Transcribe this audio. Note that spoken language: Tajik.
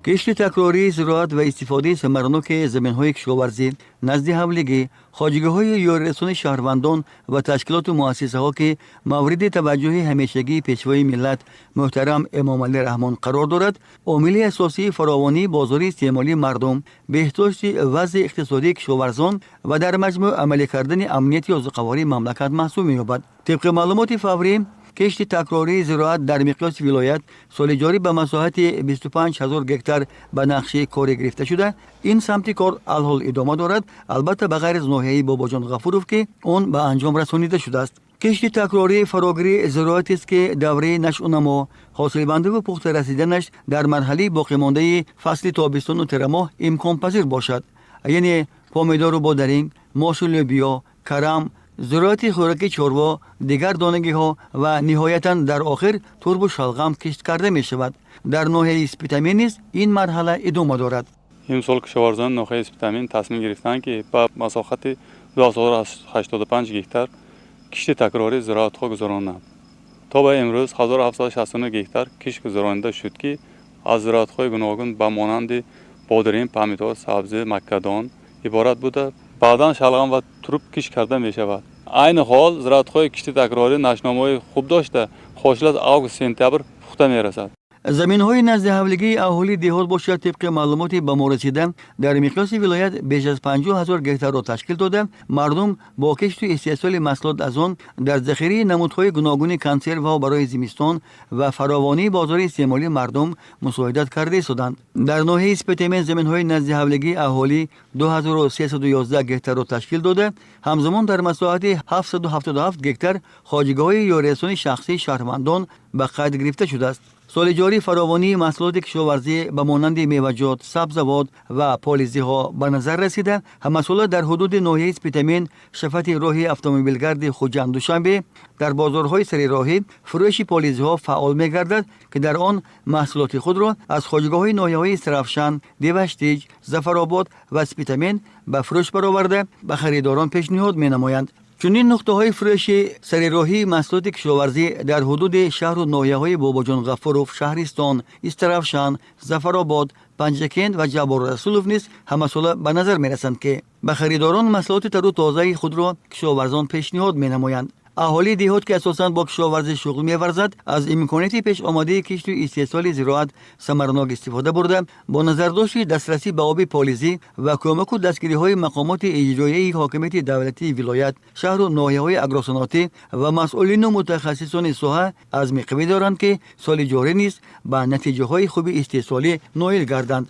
Кишти такрории зироат ва истифодаи самараноки заминҳои кишоварзӣ назди ҳавлигӣ, хоҷагиҳои ёрирасони шаҳрвандон ва ташкилоту муассисаҳо, ки мавриди таваҷҷӯҳи ҳамешагии Пешвои миллат муҳтарам Эмомалӣ Раҳмон қарор дорад, омили асосии фаровонии бозори истеъмолии мардум, беҳдошти вазъи иқтисодии кишоварзон ва дар маҷмӯъ амалӣ кардани амнияти озуқавории мамлакат маҳсуб меёбад. Тибқи маълумоти фаврӣ, кишти такрории зироат дар миқёси вилоят соли ҷорӣ ба масоҳати 25 ҳазор гектар ба нақшаи корӣ гирифта шуда, ин самти кор алҳол идома дорад, албатта, ба ғайр аз ноҳияи Бобоҷон Ғафуров, ки он ба анҷом расонида шудааст. Кишти такрории фарогирии зироатест, ки давраи нашъунамо, ҳосилбандиву пухта расиданаш дар марҳалаи боқимондаи фасли тобистону тирамоҳ имконпазир бошад, яъне помидору бодаринг, мошу лӯбиё, карам, зироати хӯроки чорво, дигар донагиҳо ва ниҳоятан дар охир турбу шалғам кишт карда мешавад. Дар ноҳияи Спитамен низ ин марҳала идома дорад. Имсол кишоварзони ноҳияи Спитамен тасмим гирифтанд, ки ба масоҳати 2085 гектар кишти такрории зироатҳо гузаронанд. То ба имрӯз 1769 гектар кишт гузаронида шуд, ки аз зироатҳои гуногун ба монанди бодиринг, помидор, сабзӣ, маккадон иборат буда, баъдан шалғам ва турп кишт карда мешавад. Айни ҳол зироатҳои кишти такрорӣ нашъунамои хуб дошта, ҳосил аз август, сентябр пухта мерасад. Заминҳои наздиҳавлигии аҳолии деҳот бошад, тибқи маълумоти ба мо расида, дар миқёси вилоят беш аз 50 000 гектарро ташкил дода, мардум бо кишту истеҳсоли маҳсулот аз он дар захираи намудҳои гуногуни консерваҳо барои зимистон ва фаровонии бозори истеъмолии мардум мусоидат карда истоданд. Дар ноҳияи Спитамен заминҳои наздиҳавлигии аҳолӣ 2311 гектарро ташкил дода, ҳамзамон дар масоҳати 777 гектар хоҷагиҳои ёрирасони шахсии шаҳрвандон ба қайд гирифта шудааст. Соли ҷорӣ фаровонии маҳсулоти кишоварзӣ ба монанди меваҷот, сабзавот ва полизиҳо ба назар расида, ҳамасола дар ҳудуди ноҳияи Спитамен, шафати роҳи автомобилгарди Хуҷанд Душанбе, дар бозорҳои сарироҳӣ фурӯши полизиҳо фаъол мегардад, ки дар он маҳсулоти худро аз хоҷагоҳҳои ноҳияҳои Истаравшан, Деваштич, Зафаробод ва Спитамен ба фурӯш бароварда, ба харидорон пешниҳод менамоянд. Чунин нуқтаҳои фурӯши сарироҳии маҳсулоти кишоварзӣ дар ҳудуди шаҳру ноҳияҳои Бобоҷон Ғафуров, Шаҳристон, Истаравшан, Зафаробод, Панҷакент ва Ҷаббор Расулов низ ҳамасола ба назар мерасанд, ки ба харидорон маҳсулоти тару тозаи худро кишоварзон пешниҳод менамоянд. Аҳолии деҳот, ки асосан бо кишоварзӣ шуғл меварзад, аз имконияти пешомадаи кишту истеҳсоли зироат самаранок истифода бурда, бо назардошти дастрасӣ ба оби полизӣ ва кӯмаку дастгириҳои мақомоти иҷроияи ҳокимияти давлатии вилоят, шаҳру ноҳияҳои агросаноатӣ ва масъулину мутахассисони соҳа азми қавӣ доранд, ки соли ҷорӣ низ ба натиҷаҳои хуби истеҳсолӣ ноил гарданд.